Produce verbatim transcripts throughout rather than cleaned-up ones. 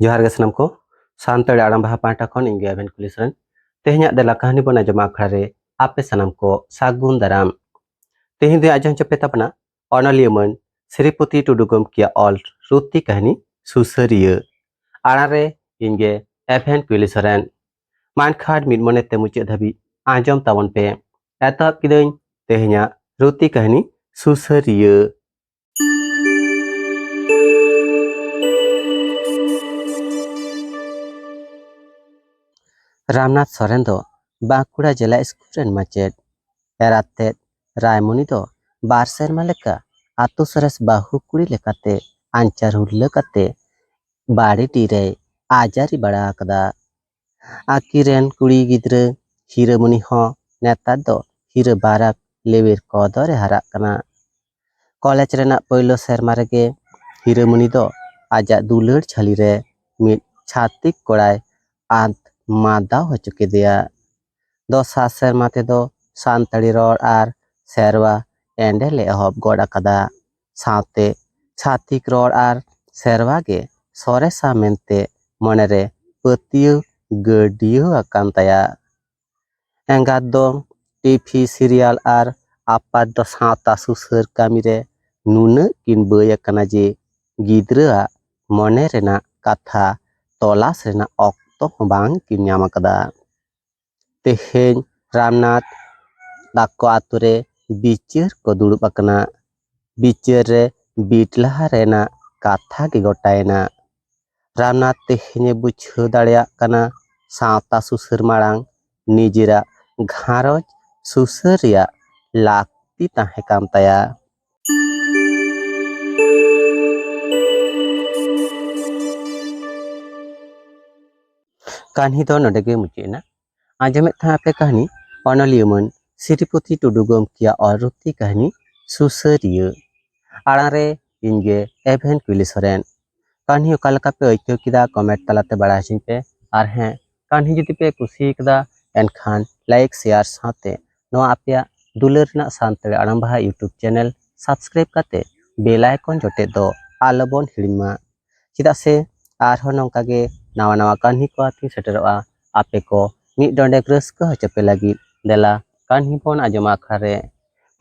ᱡᱚᱦᱟᱨ ᱜᱮ ᱥᱟᱱᱟᱢ ᱠᱚ᱾ ᱥᱟᱱᱛᱟᱲᱤ ᱟᱲᱟᱝ ᱵᱟᱦᱟ ᱯᱟᱦᱴᱟ ᱠᱷᱚᱱ ᱤᱧ ᱜᱮ ᱮᱵᱷᱮᱱ ᱠᱩᱞᱤ ᱥᱚᱨᱮᱱ᱾ ᱛᱮᱦᱮᱧᱟᱜ ᱫᱮᱞᱟ ᱠᱟᱹᱦᱱᱤ ᱵᱚᱱ ᱟᱸᱡᱚᱢᱟ ᱟᱠᱷᱲᱟ ᱨᱮ ᱟᱯᱮ ᱥᱟᱱᱟᱢ ᱠᱚ ᱥᱟᱹᱜᱩᱱ ᱫᱟᱨᱟᱢ᱾ ᱛᱮᱦᱮᱧ ᱫᱚ ᱟᱸᱡᱚᱢ ᱦᱚᱪᱚ ᱯᱮ ᱛᱟᱵᱚᱱᱟ ᱚᱱᱚᱞᱤᱭᱟᱹ ᱢᱟᱹᱱ ᱥᱨᱤᱯᱚᱛᱤ ᱴᱩᱰᱩ ᱜᱚᱢᱠᱮᱭᱟᱜ ᱚᱞ ᱨᱩᱛᱤ ᱠᱟᱹᱦᱱᱤ ᱥᱩᱥᱟᱹᱨᱤᱭᱟᱹ᱾ ᱟᱲᱟᱝ ᱨᱮ ᱤᱧ ᱜᱮ ᱮᱵᱷᱮᱱ ᱠᱩᱞᱤ ᱥᱚᱨᱮᱱ᱾ ᱢᱟ ᱮᱱᱠᱷᱟᱱ ᱢᱤᱫ ᱢᱚᱱᱮ ᱛᱮ ᱢᱩᱪᱟᱹᱫ ᱫᱷᱟᱹᱵᱤᱡ ᱟᱸᱡᱚᱢ ᱛᱟᱵᱚᱱ ᱯᱮ᱾ ᱮᱛᱚᱦᱚᱵ ᱠᱤᱫᱟᱹᱧ ᱛᱮᱦᱮᱧᱟᱜ ᱨᱩᱛᱤ ᱠᱟᱹᱦᱱᱤ ᱥᱩᱥᱟᱹᱨᱤᱭᱟᱹ᱾ ᱨᱟᱢᱱᱟᱛᱷ ᱥᱚᱨᱮᱱ ᱫᱚ ᱵᱟᱸᱠᱩᱲᱟ ᱡᱮᱞᱟ ᱥᱠᱩᱞ ᱨᱮᱱ ᱢᱟᱪᱮᱫ᱾ ᱮᱨᱟᱛᱮᱫ ᱨᱟᱭᱢᱚᱱᱤ ᱫᱚ ᱵᱟᱨ ᱥᱮᱨᱢᱟ ᱞᱮᱠᱟ ᱟᱛᱳ ᱥᱚᱨᱮᱥ ᱵᱟᱹᱦᱩ ᱠᱩᱲᱤ ᱞᱮᱠᱟᱛᱮ ᱟᱧᱪᱟᱨ ᱦᱩᱨᱞᱟᱹ ᱠᱟᱛᱮ ᱵᱟᱲᱮᱰᱤ ᱨᱮᱭ ᱟᱡᱟᱨᱤ ᱵᱟᱲᱟ ᱟᱠᱟᱫᱟ᱾ ᱟᱹᱠᱤᱱ ᱨᱮᱱ ᱠᱩᱲᱤ ᱜᱤᱫᱽᱨᱟᱹ ᱦᱤᱨᱟᱹᱢᱚᱱᱤ ᱦᱚᱸ ᱱᱮᱛᱟᱨ ᱫᱚ ᱦᱤᱨᱟᱹ ᱵᱟᱨᱟᱠ ᱞᱮᱣᱮᱨ ᱠᱚᱫᱚᱨᱮ ᱦᱟᱨᱟᱜ ᱠᱟᱱᱟ᱾ ᱠᱚᱞᱮᱡᱽ ᱨᱮᱱᱟᱜ ᱯᱳᱭᱞᱳ ᱥᱮᱨᱢᱟ ᱨᱮᱜᱮ ᱦᱤᱨᱟᱹᱢᱚᱱᱤ ᱫᱚ ᱟᱡᱟᱜ ᱫᱩᱞᱟᱹᱲ ᱡᱷᱟᱹᱞᱤ ᱨᱮ ᱢᱤᱫ ᱪᱷᱟᱹᱛᱤᱠ ᱠᱚᱲᱟᱭ ᱟᱫ ᱢᱟᱫᱟᱣ ᱦᱚᱪᱚ ᱠᱮᱫᱮᱭᱟ᱾ ᱫᱚᱥᱟᱨ ᱥᱮᱨᱢᱟ ᱛᱮᱫᱚ ᱥᱟᱱᱛᱟᱲᱤ ᱨᱚᱲ ᱟᱨ ᱥᱮᱨᱣᱟ ᱮᱸᱰᱮᱞᱮ ᱮᱦᱚᱵ ᱜᱚᱫ ᱟᱠᱟᱫᱟ᱾ ᱥᱟᱶᱛᱮ ᱪᱷᱟᱹᱛᱤᱠ ᱨᱚᱲ ᱟᱨ ᱥᱮᱨᱣᱟ ᱜᱮ ᱥᱚᱨᱮᱥᱟ ᱢᱮᱱᱛᱮ ᱢᱚᱱᱮᱨᱮ ᱯᱟᱹᱛᱭᱟᱹᱣ ᱜᱟᱹᱰᱭᱟᱹᱣ ᱟᱠᱟᱱ ᱛᱟᱭᱟ᱾ ᱮᱸᱜᱟᱛ ᱫᱚ ᱴᱤᱵᱷᱤ ᱥᱤᱨᱤᱭᱟᱞ ᱟᱨ ᱟᱯᱟᱛ ᱫᱚ ᱥᱟᱶᱛᱟ ᱥᱩᱥᱟᱹᱨ ᱠᱟᱹᱢᱤ ᱨᱮ ᱱᱩᱱᱟᱹᱜ ᱠᱤᱱ ᱵᱟᱹᱭ ᱟᱠᱟᱱᱟ ᱡᱮ ᱜᱤᱫᱽᱨᱟᱹᱣᱟᱜ ᱢᱚᱱᱮ ᱨᱮᱱᱟᱜ ᱠᱟᱛᱷᱟ ᱛᱚᱞᱟᱥ ᱨᱮᱱᱟᱜ ᱚᱠᱛᱚ ᱦᱚᱸ ᱵᱟᱝ ᱠᱤᱱ ᱧᱟᱢ ᱟᱠᱟᱫᱟ᱾ ᱛᱮᱦᱮᱧ ᱨᱟᱢᱱᱟᱛᱷ ᱛᱟᱠᱚ ᱟᱛᱳ ᱨᱮ ᱵᱤᱪᱟᱹᱨ ᱠᱚ ᱫᱩᱲᱩᱵ ᱟᱠᱟᱱᱟ᱾ ᱵᱤᱪᱟᱹᱨ ᱨᱮ ᱵᱤᱴᱞᱟᱦᱟ ᱨᱮᱱᱟᱜ ᱠᱟᱛᱷᱟ ᱜᱮ ᱜᱚᱴᱟᱭᱮᱱᱟ᱾ ᱨᱟᱢᱱᱟᱛᱷ ᱛᱮᱦᱮᱧᱮ ᱵᱩᱡᱷᱟᱹᱣ ᱫᱟᱲᱮᱭᱟᱜ ᱠᱟᱱᱟ, ᱥᱟᱶᱛᱟ ᱥᱩᱥᱟᱹᱨ ᱢᱟᱲᱟᱝ ᱱᱤᱡᱮᱨᱟᱜ ᱜᱷᱟᱨᱚᱸᱡᱽ ᱥᱩᱥᱟᱹᱨ ᱨᱮᱭᱟᱜ ᱞᱟᱹᱠᱛᱤ ᱛᱟᱦᱮᱸ ᱠᱟᱱ ᱛᱟᱭᱟ᱾ ᱠᱟᱹᱦᱱᱤ ᱫᱚ ᱱᱚᱰᱮ ᱜᱮ ᱢᱩᱪᱟᱹᱫ ᱮᱱᱟ᱾ ᱟᱸᱡᱚᱢᱮᱫ ᱛᱟᱦᱮᱸ ᱟᱯᱮ ᱠᱟᱹᱦᱱᱤ ᱚᱱᱚᱞᱤᱭᱟᱹ ᱢᱟᱹᱱ ᱥᱨᱤᱯᱚᱛᱤ ᱴᱩᱰᱩ ᱜᱚᱢᱠᱮᱭᱟᱜ ᱚᱞ ᱨᱩᱛᱤ ᱠᱟᱹᱦᱱᱤ ᱥᱩᱥᱟᱹᱨᱤᱭᱟᱹ᱾ ᱟᱲᱟᱝ ᱨᱮ ᱤᱧ ᱜᱮ ᱮᱵᱷᱮᱱ ᱠᱩᱞᱤ ᱥᱚᱨᱮᱱ᱾ ᱠᱟᱹᱦᱱᱤ ᱚᱠᱟ ᱞᱮᱠᱟ ᱯᱮ ᱟᱹᱭᱠᱟᱹᱣ ᱠᱮᱫᱟ ᱠᱚᱢᱮᱱᱴ ᱛᱟᱞᱟᱛᱮ ᱵᱟᱲᱟᱭ ᱦᱚᱪᱚᱧ ᱯᱮ᱾ ᱟᱨ ᱦᱮᱸ, ᱠᱟᱹᱦᱱᱤ ᱡᱩᱫᱤ ᱯᱮ ᱠᱩᱥᱤ ᱠᱟᱫᱟ ᱮᱱᱠᱷᱟᱱ ᱞᱟᱭᱤᱠ, ᱥᱮᱭᱟᱨ ᱥᱟᱶᱛᱮ ᱱᱚᱣᱟ ᱟᱯᱮᱭᱟᱜ ᱫᱩᱞᱟᱹᱲ ᱨᱮᱱᱟᱜ ᱥᱟᱱᱛᱟᱲᱤ ᱟᱲᱟᱝ ᱵᱟᱦᱟ YouTube ᱪᱮᱱᱮᱞ ᱥᱟᱵᱥᱠᱨᱟᱭᱤᱵ ᱠᱟᱛᱮ ᱵᱮᱞ ᱟᱭᱠᱚᱱ ᱡᱚᱴᱮᱫ ᱫᱚ ᱟᱞᱚᱵᱚᱱ ᱦᱤᱲᱤᱧ ᱢᱟ᱾ ᱪᱮᱫᱟᱜ ᱥᱮ ᱟᱨᱦᱚᱸ ᱱᱚᱝᱠᱟ ᱜᱮ ᱱᱟᱣᱟ ᱱᱟᱣᱟ ᱠᱟᱹᱦᱱᱤ ᱠᱚ ᱟᱛᱮ ᱥᱮᱴᱮᱨᱚᱜᱼᱟ᱾ ᱟᱯᱮ ᱠᱚ ᱢᱤᱫ ᱰᱚᱸᱰᱮᱠ ᱨᱟᱹᱥᱠᱟᱹ ᱦᱚᱪᱚ ᱯᱮ ᱞᱟᱹᱜᱤᱫ ᱫᱮᱞᱟ ᱠᱟᱹᱦᱱᱤ ᱵᱚᱱ ᱟᱸᱡᱚᱢᱟ ᱟᱠᱷᱲᱟ ᱨᱮ᱾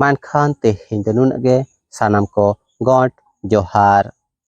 ᱢᱮᱱᱠᱷᱟᱱ ᱛᱮᱦᱮᱧ ᱫᱚ ᱱᱩᱱᱟᱹᱜ ᱜᱮ, ᱥᱟᱱᱟᱢ ᱠᱚ ᱜᱚᱰ ᱡᱚᱦᱟᱨ᱾